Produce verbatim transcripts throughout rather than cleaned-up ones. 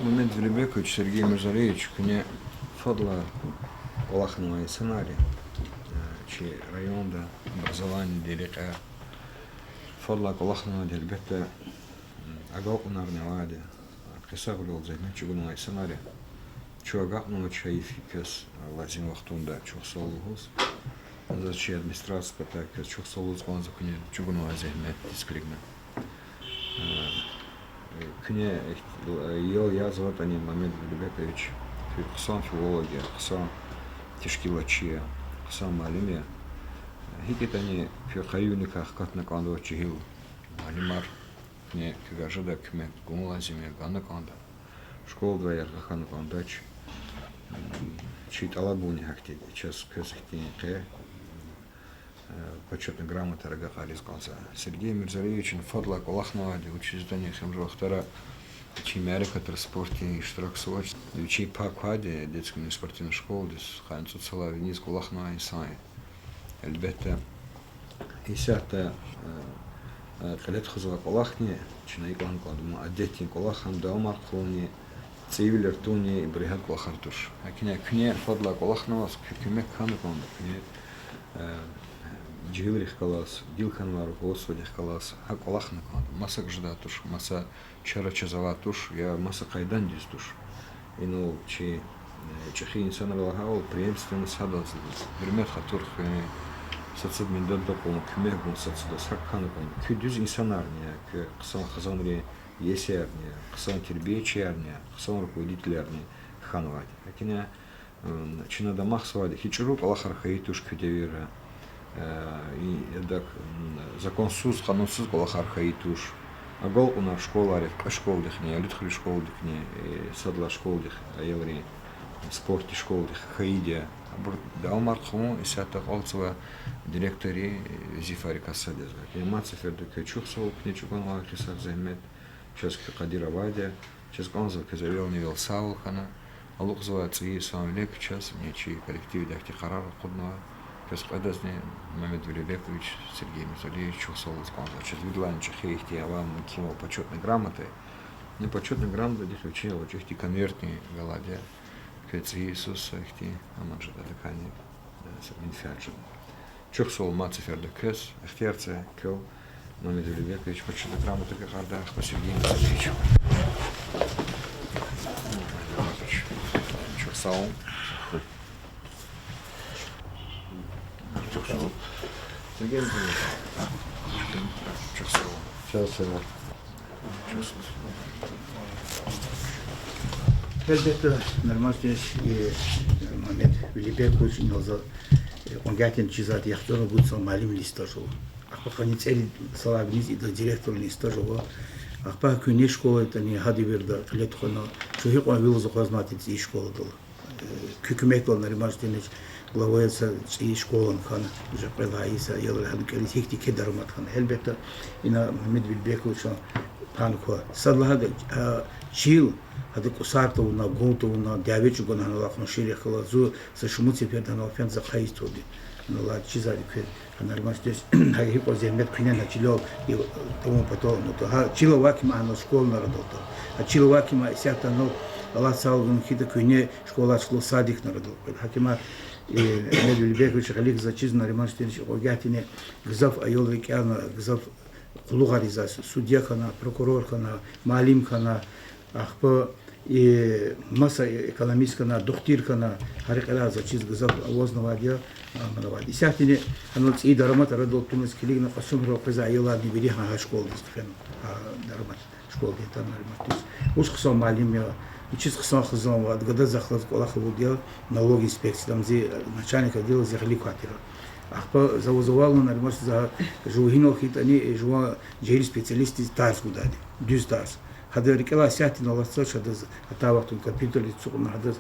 Мамед Велибекович, Сергей Мирзалиевич, куьне фадлай кӀвалахнавай инсанар я, э, чи районда, образованидин рекье. Фадлай кӀвалахнавайди, гьелбетда, м, агалкьунарни авайди, кьисагъвилелди зегьмет чӀугунвай инсанар я. Чун агакьнавач, гьайиф хьи, квез, э, лазим вахтунда чухсагъул лугьуз. Заз чи администрация патай квез чухсагъул лугьуз кӀанзава куьне чӀугунвай зегьметдиз килигна. Э, куьне, э, ял язаватӀани, Мамед Велибекович, куь хъсан филолог я, хъсан тешкилатчи я, хъсан муаллим я. ГьикӀ ятӀани куь къаюмникай хкатна кӀанда жегьил муаллимар, куьне куь гажеда куьмек гун лазим я, гана кӀанда. Школадивай яргъи хьана кӀандач. М, чи тӀалабуни гьахьтинди я, чаз квез ихьтин къе, э, почётный грамотаяр агакьариз кӀанзава. Сергей Мирзалиевични фадлай кӀвалахнавайди, вучиз ятӀани хьи, им жуван вахтара чи мярекатра спортдин иштиракзавач. Вичин пай квайди детский спортивный школадиз, къанни цӀуд йисалай виниз кӀвалахнавай инсан я. Гьелбетда, исятда, э, э, кьиле тухузвай кӀвалахни, чна икӀ лагьана кӀанда, ма, адетдин кӀвалах, ам давамар хъувунни, цӀийивилер тунни, ибур гьа кӀвалахар туш. ГьакӀни куьне фадлай кӀвалахнаваз, куь куьмек хьана кӀанда куьне, э, жегьилрихъ галаз, гила хьанвай руководстводихъ галаз гьакӀ кӀвалахна кӀанда. МасакӀа жедай туш, маса чара чаз авай туш, я маса къайдадиз туш. Инал чи, э, чӀехи инсанрал лагьайвал, преемственность гьадаз, гьуьрмет-хатур хуьн, сад-садаз миндадакьун, куьмек гун сад-садаз, гьакӀ хьана кӀанда. Куьн дуьз инсанарни я, куьн хъсан хизанрин иесарни я, хъсан тербиячиярни я, хъсан руководителарни хьанвайди. ГьакӀни, м, чна дамахзавайди хьи, чӀуру кӀвалахар хьайи туш куь девирра. Э, и, идак, м, законсуз, къанунсуз кӀвалахар хьайи туш. Агалкьунар школайрихъ, кьве школадихъни, Алуьтхуьруьн школадихъни, э, сад лагьай школадихъ, аялрин спортдин школадихъ хьайиди я. Абур давамар хъувун, исятда акьалтзава директоррин, э, везифайрикай сад язва. Э, мад сеферда квез чухсагъул, куьне чӀугунвай кьисагъ зегьмет, чаз куь къадир авайди я. Чаз кӀанзава квез эвелни-эвел сагъвал хьана. Алукьзавай цӀийи йисан вилик чаз, ни чи коллективди ахьтин къарар акъуднава. Квез кьведазни, Мамед Велибекович, Сергей Мирзалиевич, чухсагъул лугьуз кӀанзава. Чаз виридалайни чӀехи ихьтин авай мумкинвал, почётный грамота. Ни почётный грамотадихъ вичин авачӀи ихьтин конвертни галайди я. Квез цӀийи йисуз са ихьтин аман жеда, адакайни, э, са менфят жеда. Чухсагъул мад сеферда квез, ихтияр це квел, Мамед Велибекович, почётный грамота агакьардай, ахпа Сергей Мирзалиевич. Чухсагъул. Чухсагъул. Сергей Мирзалиевич. Чухсагъул. Чухсагъул. Гьелбетда, Нариман Штиринович, э, Мамед Велибекович, инал за, э, кьван гатин чизвайди, яхцӀурни гуд йисан муаллимвилин стаж ава. Ахпа къанни цӀерид йисалай виниз идаз директорвилин стаж ава. Ахпа куьне школа ятӀани гьа девирда кьиле тухвана, чун гьикьван вил акъвазнавайтӀа цӀийи школадал. Э, куь куьмекдалди, Нариман Штиринович, главаяр са цӀийи школани хьана, уже кьвед лагьай йиса аялри гьана кӀелиз гьихьтин квехъ дарамат хьана. Гьелбетда, ина Мамед Велибековичан пай ква. Сад лагьайди, а, чил, гьада кӀусар тавуна, гун тавуна, дяве чӀугуна гьанал къуншийрихъ галаз, зун са шумуд сеферда гьанал фена, за хъайиз тавуди. Гьанал чизвайди квез, гьа Нариман Штиринович, гьа гьикьван зегьмет хъуьнена чилел, и, тавун патал, ну, то, гьа чил авай киман гьанал школани арадал ата. Гьа чил авай киман исятда гьанал, Аллагьди сагъ гуй хьайитӀа, куьне школа чилел садикни арадал къведа. Гьа киман, э, Мамед Велибекович гъилик заз чизва, Нариман Штиринович, кьван гатини гзаф аял рикӀелна, гзаф къуллугъар ийизвай, судья хьана, прокурор хьана, муаллим хьана, ахпа, э, маса экономист хьана, духтур хьана, гьа рекьелай заз чиз гзаф авазнавайди я, аманвайди. Исятдани гьанал цӀийи дарамат арадал туна, килигна Кьасумхуьрел къвезвай аяларни вири гьа, гьа школадиз хъфена, гьа дарамат школадин тан дараматдиз. Вуч хъсан муаллим я, вучиз хъсан хизан ава, ада гада захъ галаз кӀвалах авурди я, налог инспекцияда зи начальник отдела, зи гъилик квай тир. Ахпа за ваз валлагь, Нариман, за жув гьинал хьайитӀани, жуван жегьил специалистдиз тарс гудайди, дуьз тарс. Гьада рикӀелай исятдани алатзавач, гьадаз атай вахтунда компьютердиз ацукьна, гьадаз,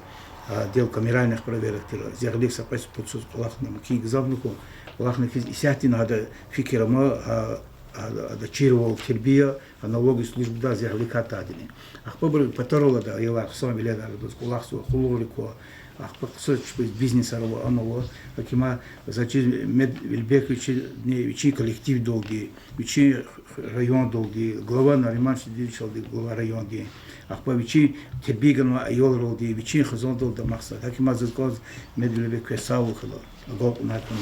а, отдел камеральных проверок тир. Зи гъилик са кьве-пуд йисуз кӀвалахна, мумкин гзафни хьун, кӀвалахна хьиз, исятдани гьада фикир ама, а, а, ада чирвал, тербия, а, налоговый службада зи гъилик атайдини. Ахпа абурун патарал ада аялар, хъсанвилер, арадиз кӀвалахзава, къуллугърик ква, Ахпа хъсан чпиз бизнесар ава, ам ава. Гьаким, за чиз Мед Велибековични вичин коллективдалди, вичин райондалди, глава Нариман Шамсудиновичалди, глава районди, ахпа вичин тербия ганвай аялралди, вичин хизандалди, махсад. Гьаким, заз кӀанзава Мед Велибекович, квез сагъвал хьуй, агалкьунар хьуй,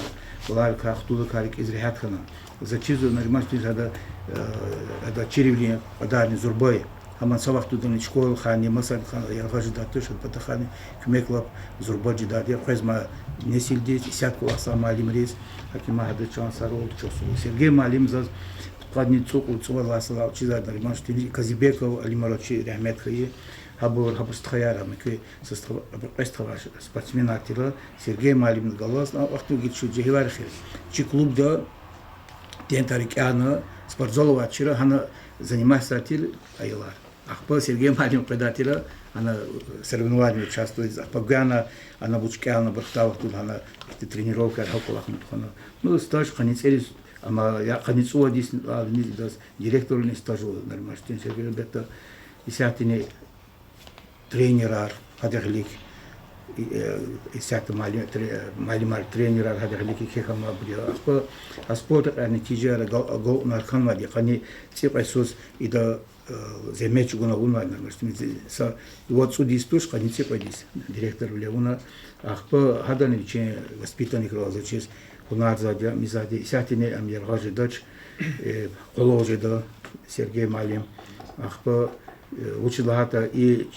валарикай, хтулрикай рикӀиз регьят хьана. За чизва Нариман Шамсудинович, гьада, э, гьада чирвилин кьадарни зурба я. Гьамни са вахтундани школахъни, масадхъни яргъаз жедай туш, гьа патахъни куьмек лап зурба жедайди я. Къвезма несилдиз, исятда кӀвалахзавай муаллимриз, гьаким, гьада чан сагърай, чухсагъул. Сергей муаллим заз пудкъанни цӀукьуд-цӀувад лагьай йисалай чизвайди, Нариман Шамсудинович, Казибеков Алимурадович, рагьмет хьайи, гьабур, гьабур стхаяр, ам куь са стха-, абуру кьве стха авай спортсменар тир. Сергей муаллимдихъ галаз, а вахтунда гила чун жегьилар хьиз, чи клубда тентари кӀелна, спортзал авачир, гьана заниматься тир аялар. Ахпа Сергей муаллим къведай тир, гьана соревнованияр участвует, ахпа гана, гьана вуч кӀелна, абур хтай вахтунда гьана ихьтин тренировкаяр, гьа кӀвалахна тухвана. Ну, стаж къанни цӀерид, амма я къанни цӀувад йис, а, виниз идаз директорвилин стаж ава Нариман Шамсудинович, гьелбетда, исятдани тренерар гьада гъилик, э, исятда муаллим-, тре-, муаллимар, тренерар гьада гъилик кхьихь амайбур я. Ахпа а спортдин кьве нетижаяр, агал-, агалкьунар хьанвайди я, къанни цӀикьвед йисуз ида, э, зегьмет чӀугуна авунвайди Нариман Шамсудинович, са вад цӀуд йис туш, къанни цӀикьвед йис директорвиле авуна. Ахпа гьадани вичин воспитанникраз заз чиз гьунарзавайди я, мизавайди я, исятдани ам яргъаз жедач, э, къвалав жеда Сергей муаллим. Ахпа, э, вучиз лагьайтӀа и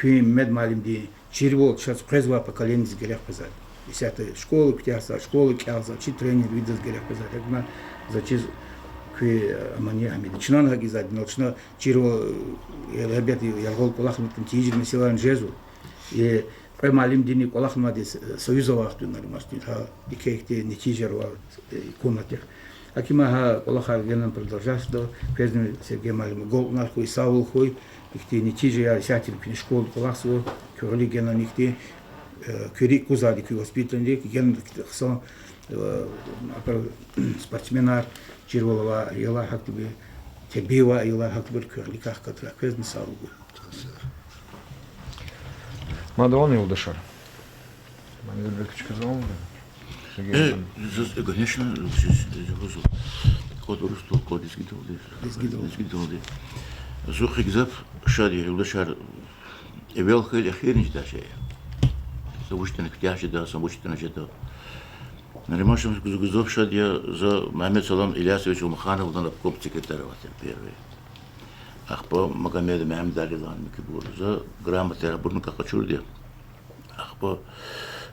куь Мед муаллимдин чирвал чаз къвезвай поколениедиз герек къвезвайди. Исятда школа куьтягьзавай, школа кӀелзавай чи тренер виридаз герек къвезвайди. Гьакӏ хьана заз чиз куь, э, амани гьамиди. Чнани гьакӏ ийизвайди я, чна чирвал, э, гьелбет, яргъал кӏвалахнаватӏа, тежер месэлаяр жезва. Э, кьве муаллимдини кӏвалахнавайди, э, союз авай вахтунда, Нариман Шамсудинович, гьа еке-еке нетижаяр ава, э, комнатадихъ. Гьакӏ хьана гьа кӏвалахар генани продолжаться жеда, квезни Сергей муаллим агалкьунар хьуй, сагъвал хьуй, ихьтин нетижаяр исятда куьне школада кӏвалахзава, куь гъилик генани ихьтин, э, куь рикӏ кузвайди куь воспитанникрик, генани ихьтин хъсан, э, спортсменар, чирвал авай аялар гьахьтинбур, тербия авай аялар гьахьтинбур куь гъиликай хкатрай. Квезни сагъвал хьуй. Мад авани, юлдашар? Ман Эльбекчи казалда. Э, заз, э, конечно, заз, заз, кӏватӏ урусдалди, кӏватӏ лезгидалди. Лезгидалди. Лезгидалди. Зун гзаф шад я, юлдашар, эвел хьайила эхирни жедай шей я. Са вуч ятӏани куьтягь жеда, са вуч ятӏани жеда. Нариман Шамсудинович, зун гзаф шад я, за Мегьамед Салам Ильясович Умуханован обком секретарь авай тир первый. Ахпа Магомедов Мегьамед-Алилан, муькуьбур. За грамотаяр абурукай къачурди я. Ахпа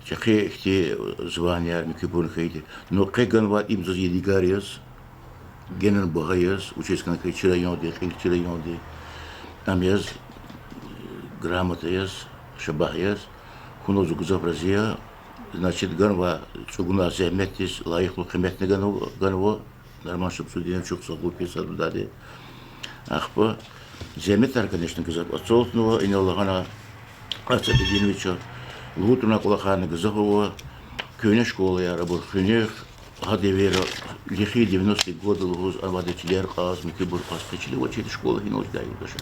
чӏехи ихьтин званияр муькуьбурни хьайиди. Ну, къе ганвай им заз ядигар яз, генани багьа яз, вучиз хьана хьи чи районди, кьил чи районди. Ам яз, грамота яз, шабагь яз, хьунал зун гзаф рази я. Значит, ганвай, чӏугунвай зегьметдиз лайихлу къиметни ганва, ганва. Нариман Шамсудинович, чухсагъул хьуй садбурдайди. Ахпа зегьметар, конечно, гзаф ацалтнава, инал лагьана Ацабединовича, лугьудай кӏвалахарни гзаф ава, куьгьне школаяр абур хуьнихъ, гьа девирда, лихи девяностые годы лугьуз, авайди чилер кьаз, муькуьбур кьаз, къе чиле авачир школа гьинал жеда, юлдашар.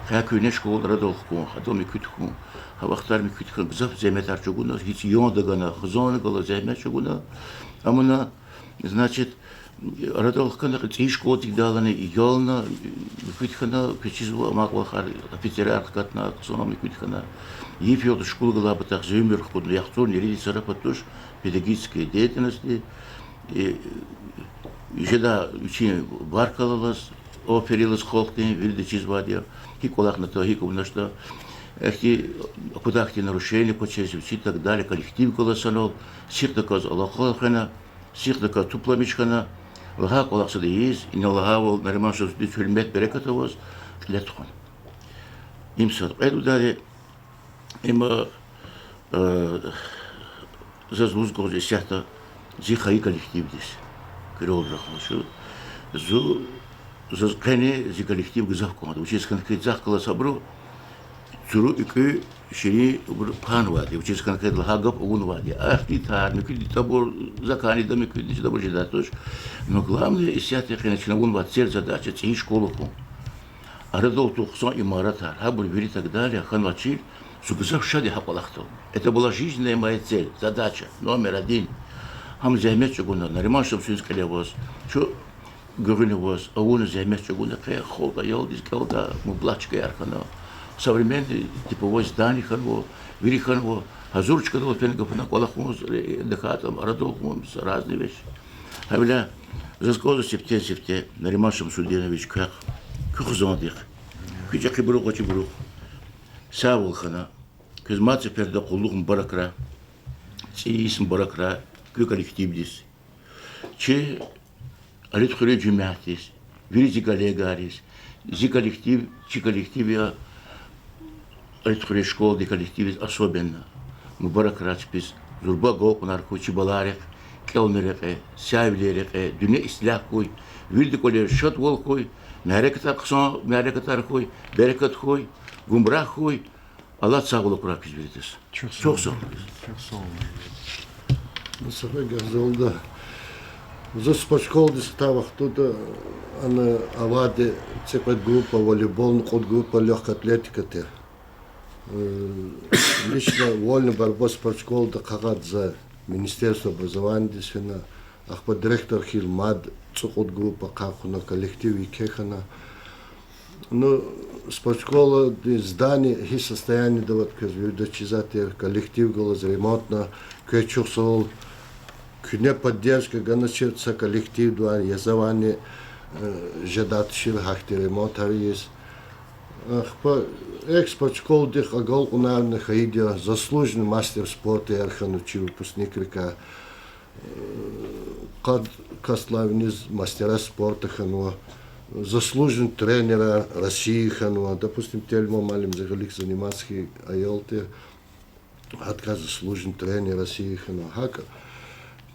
Къе куьгьне школа арадал хкун, гьадал муькуьд хьун, гьа вахтар муькуьд хьана, гзаф зегьметар чӏугуна, гьич ян тагана, хизан галаз зегьмет чӏугуна, амма, значит, арадал хкана, цӏийи школадиз кӏелна, ялна, муькуьд хьана, квез чизва, амай кӏвалахар, офицерар хкатна, хъсан муькуьд хьана. Йиф-ялди школа галай патахъ зи уьмуьр хкудна, яхцӏурни ирид йисара пад туш педагогической деятельностьди, э, жеда вичин баркаллалаз, оферилаз халкьдин, вирида чизвайди я, гьикӏ кӏвалахнатӏа, гьикӏ авунатӏа, ахьтин, кудай хьтин нарушение квачиз, вичи так далее, коллектив галаз санал, сихдаказ алакъа хвена, сихдаказ тупламиш хьана, лагьай кӏвалах сада ийиз, ина лагьайвал Нариман Шамсудинович, гьуьрмет-берекат аваз, кьиле тухвана. Им сад. Кьвед лугьудайди, им, э, заз лугьуз кӏанзава исятда зи хайи коллективдиз, куьрелди рахун шу. Зу-, заз къени зи коллектив гзаф кӏанда. Вучиз хьана хьи, захъ галаз абуру цуру, экуь, ширин абур панвайди, вучиз хьана хьи, лагьай гаф авунвайди. Ахьтин тар, муькуьди тӏабур, закайни да муькуьдни тӏабур жедай туш. Но главное, исятда къени чна авунвай цель, задача цӏийи школа хьун. Арадал тун хъсан имаратар, гьабур вири так далее хьанвайчир, Зун гзаф шад я гьа кӀвалахдал. Это была жизненная моя цель, задача номер один. Гьам зегьмет чӀугуна, Нариман Шамсудинович кьиле аваз, чун гуьгъуьна аваз, авуна зегьмет чӀугуна, къе халкьдин аялдиз кӀелда, мублагь чкаяр хьана. Современный типовой здание хьанва, вири хьанва, гьазур чкадал фена гафуна кӀвалахуз, дакӀар арадал гъун, разные вещи. Гьавиляй заз кӀанзава сифте-сифте Нариман Шамсудинович, квехъ, куь хизандихъ, куь чӀехибурухъ, гъвечӀибурухъ сагъвал хьана. Квез мад сеферда къуллугъ мубаракрай, цӀийи йис мубаракрай куь коллективдиз, чи Алидхуьруьн жемятдиз, вири зи коллегайриз. Зи коллектив, чи коллектив я, Алидхуьруьн школадин коллективдиз особенно. Мубаракрай чпиз, зурба агалкьунар хьуй чи балайрихъ, кӀелунин рекье, сявилин рекье, дуьнья ислягь хьуй, виридан кӀвалера шадвал хьуй, мярекатар хъсан мярекатар хьуй, берекат хьуй, гумрагь хьуй. Аллагьди сагъвал акурай квез виридаз. Чухсагъул. Чухсагъул. Заз спортшколадиз атай вахтунда ана авайди цӀикьвед группа волейболни кьуд группа лёгкой атлетика тир. Лично вольный борьба спортшколада къакъатзава за министерство образованиядиз фена, ахпа директор хьайила мад цӀукьуд группа къакъатна, коллектив еке хьана. Ну, спортшколадин здание гьи состояниеда аватӀа квез виридаз чизвай тир, коллектив галаз ремонтна, квез чухсагъул, куьне поддержка ганачир са коллективдивай, я завайни жедай тушир гьахьтин ремонтар ийиз. Ахпа экв спортшколадихъ агалкьунарни хьайиди я, заслуженный мастер спортаяр хьанва чи выпускникрикай. Къад касдилай виниз мастера спорта хьанва, заслуженный тренера России хьанва. Допустим, Телман муаллим зи гъилик заниматься хьайи аял тир, гьадакай заслуженный тренер России хьанва. ГьакӀ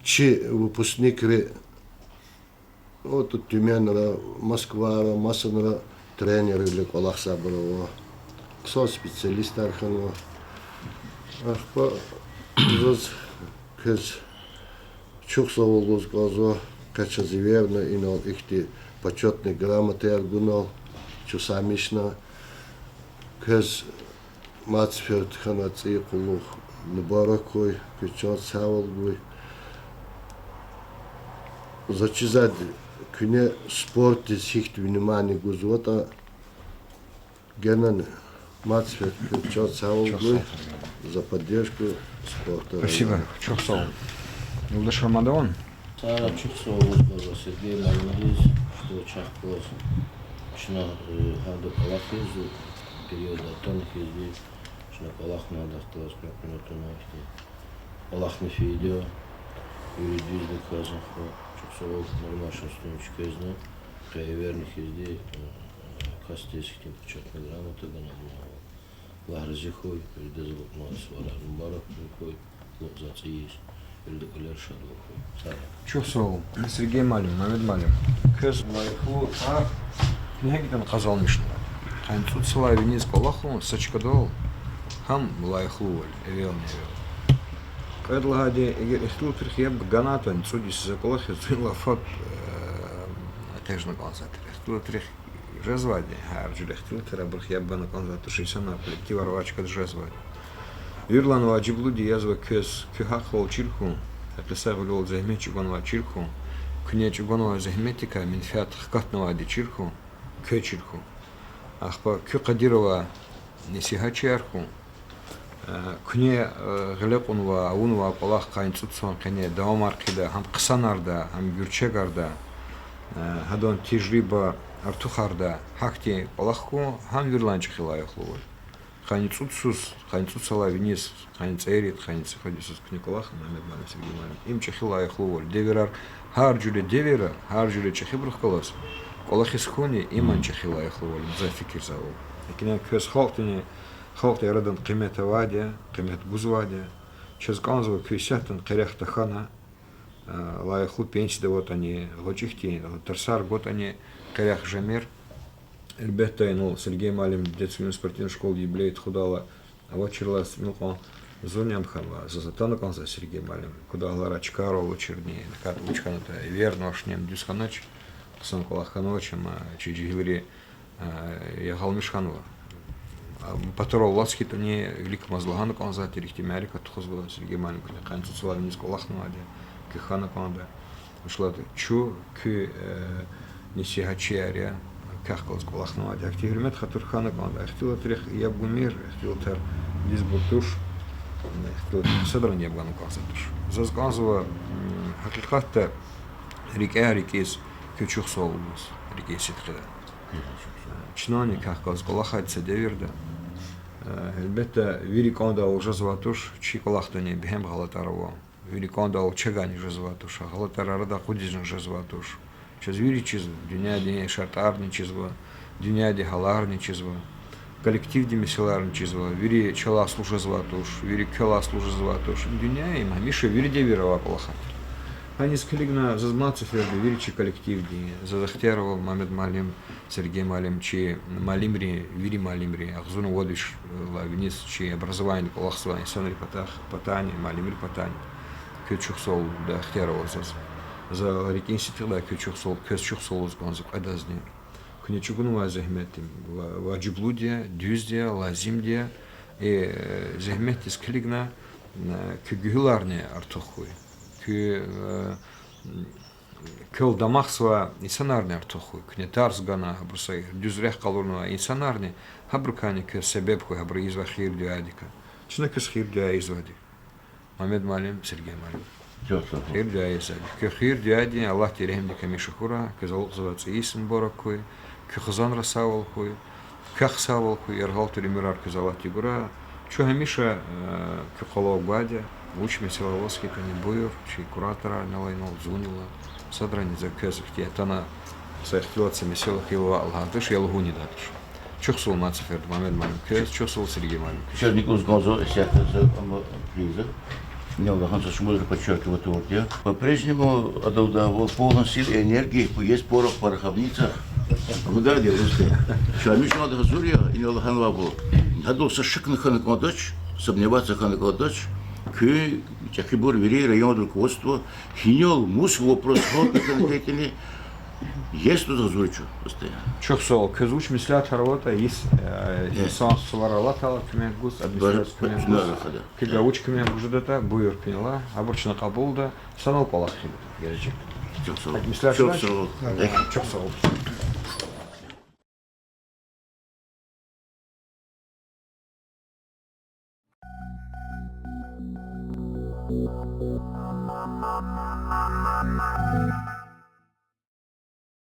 чи выпускникри, вот, Тюменьра, Москвара, масанра тренервиле кӀвалахзавайбур ава. Хъсан специалистар хьанва. Ахпа заз квез чухсагъул лугьуз кӀанзава, къе чаз эверна инал ихьтин почётный грамотаяр гунал, чун саймишна. Квез мад сеферда хьанвай цӀийи къуллугъ мубарак хьуй, куьн чан сагъвал гуй. Заз чизвайди, куьне спортдиз гьихьтин внимание гузватӀа, генани мад сеферда куьн чан сагъвал гуй за поддержку спорта. Спасибо, чухсагъул. Юлдаш Рамадан. Сара чухсагъул лугьузва Сергей муаллимдиз, что чахъ галаз чна, э, гьада кӀвалахиз, период атана хьизди, чна кӀвалахна гьадахъ галаз, куьн куьне туна ихьтин кӀвалахни фейиди я, вири дуьздаказ хьи, чухсагъул, Нариман Шамсудинович, квезни, къе эверна хьизди, э, касдиз ихьтин почётный грамота гана вуна. Аллагь рази хьуй, виридаз алукьнавай суварар мубарак хьуй, алукьзавай цӀийиз, виридан кӀвалера шадвал хьуй. Сагърай. Чухсагъул, Сергей муаллим, Мамед муаллим. Квез лайихлу тӀвар куьне гьикӀ ятӀани къазанмишнава? Къанни цӀуд йисалай виниз кӀвалахун са чкадал, гьам лайихлувал, эвелни-эвел. Кьвед лагьайди, эгер ихтилатрихъ яб ганайтӀани, цӀуд йис за кӀвалахиз, цӀуд йисалай фад, э, экъечӀна кӀанзавайди тир. Ихтилатрихъ жезвайди, гьар жуьре ихтилатрар, абурухъ яб гана кӀанзавайди туш, инсанар, коллективар авай чкада жезвайди. Виридалай важиблуди язва квез куь гьахъвал чир хьун, гьакъисагъвилелди зегьмет чӀугунвай чир хьун, куьне чӀугунвай зегьметдикай менфят хкатнавайди чир хьун, квез чир хьун. Ахпа куь къадир авай несигьатчияр хьун, э, куьне, э, гъиле кьунвай, авунвай кӀвалах къанни цӀуд йисан къене давамар хъийида, гьам хъсанарда, гьам гуьрчегарда, э, гьадан тежриба артухарда, гьахьтин кӀвалах хьун, гьам виридалай чӀехи лайихлувал. Къанни цӀуд йисуз, къанни цӀуд йисалай виниз, къанни цӀерид, къанни цӀикьвед йисуз куьне кӀвалахна, Мамед муаллим, Сергей муаллим, им чӀехи лайихлувал. Девирар, гьар жуьре девирар, гьар жуьре чӀехибурухъ галаз кӀвалахиз хьуни, им чӀехи лайихлувал, за фикирзава. Икьна квез халкьдин, халкьдин арадан къимет авайди я, къимет гузвайди я. Чаз кӀанзава куь исятдани къерех тахьана, а, лайихлу пенсияда аватӀани, гъвечӀи хьтин тарсар гватӀани, къерех жемир. Гьелбетда, инал Сергей муаллим детский спортивный школадин юбилей тухудайла авачирла, мукьва зунни ам хьанва, заз атана кӀанзава Сергей муаллим. Кудагьлара чкайрал авачирни, такат вуч хьанатӀа, эвернавачни, ам дуьз хьанач, хъсан кӀвалах хьанвач, амма чи жегьилри, а, ягъалмиш хьанва. Патарал алаз хьайитӀани, виликамаз лагьана кӀанзавай тир, ихьтин мярекат тухузва, Сергей муаллим, куьне къанни цӀусад лагьай виниз кӀвалахнавайди, куьн хьана кӀанда. Вучиз лагьайтӀа чун, куь, э, несигьатчияр я, квехъ галаз кӀвалахнавайди. Ахьтин гьуьрмет, хатур хьана кӀанда. Ихтилатрихъ яб гумир, ихтилатар дуьзбур туш, ихтилатрихъ садрани яб гана кӀанзавай туш. Заз кӀанзава, м, гьакъикъатда, рикӀяй рикӀиз квез чухсагъул лугьуз, рикӀин сидкьидай. Чнани квехъ галаз кӀвалахайди са девирда. Э, гьелбетда, вири кӀандайвал жезвай туш, чи кӀвалахдани бегьем гъалатӀар ава. Вири кӀандайвал чагайни жезвай туш, гъалатӀар арадай акъудизни жезвай туш. Чаз вири чизва, дуьньядин шартӀарни чизва, дуьньядин гьаларни чизва, коллективдин месэлайни чизва, вири чалай аслу жезвай туш, вири квелай аслу жезвай туш. Дуьнья им гьамиша вирида вири авай кӀвалах тир. Гьаниз килигна, заз мад сеферда вири чи коллективдин, заз ихтияр авай Мамед муаллим, Сергей муаллим, чи муаллимрин, вири муаллимрин, агъзурни вад вишелай виниз чи образованиеда кӀвалахзавай инсанрин патахъ, патани, муаллимрин патани квез чухсагъул лугьудай ихтияр авай заз. За рикӀин сидкьидай квез чухсагъул, квез чухсагъул лугьуз кӀанзава кьведазни. Куьне чӀугунвай зегьмет им ва-, важиблуди я, дуьзди я, лазимди я. Э, зегьметдиз килигна, э, куь гуьгьуьларни артух хьуй. Куь, э, квел дамахзавай инсанарни артух хьуй. Куьне тарс гана, гьабур са дуьз рехъ къалурнавай инсанарни, гьабурукайни квез себеб хьуй, гьабуру ийизвай хийир-дуьадикай. Чна квез хийир-дуьа ийизвайди я, Мамед муаллим, Сергей муаллим. Хийир-дуьа ийизвайди я. Квез хийир-дуьадин Аллагьди регьимдик гьамиша хьурай, квез алукьзавай цӀийи йис мубарак хьуй, куь хизанра сагъвал хьуй, квехъ сагъвал хьуй, яргъал тир уьмуьрар квез Аллагьди гурай. Чун гьамиша, э, куь къвалав гвайди я, вуч месэла аваз хьайитӀани, буюр, чи кураторарни ала, инал зунни ала, садрани за квез ихьтин атана, са ихтилат, са месэла хьайила ваъ лагьайтӀа туш, я лугьун ийидайтӀа туш. Чухсагъул мад сеферда, Мамед муаллим, квез, чухсагъул, Сергей муаллим, квез. Сейчас Николас Гонзо, исятда за, ам, приза. Инал лагьана са шумудра подчеркивать авурди я. По-прежнему адалда в полном сил и энергии есть порох в пороховницах. Гудай я, русский. Чун гьамиша гьазур я, инал лагьанвайбур. Гьадал са шакни хьана кӀандач, сомневаться хьана кӀандач. Куьн, чӀехибур, вири район руководство, гьинал мус вопрос гьалтна хьайитӀани, ес лугьуз гьазур я чун постоянно. Чухсагъул, квез вуч меслятар аватӀа, йис, э, инсан сувар алатайла куьмек гуз, администрация куьмек гуз. Куьне вуч куьмек гуз жедатӀа, буюр, куьнилай, абур чна кьабулда, санал кӀвалах хьайила гележегда. Меслятар. Чухсагъул.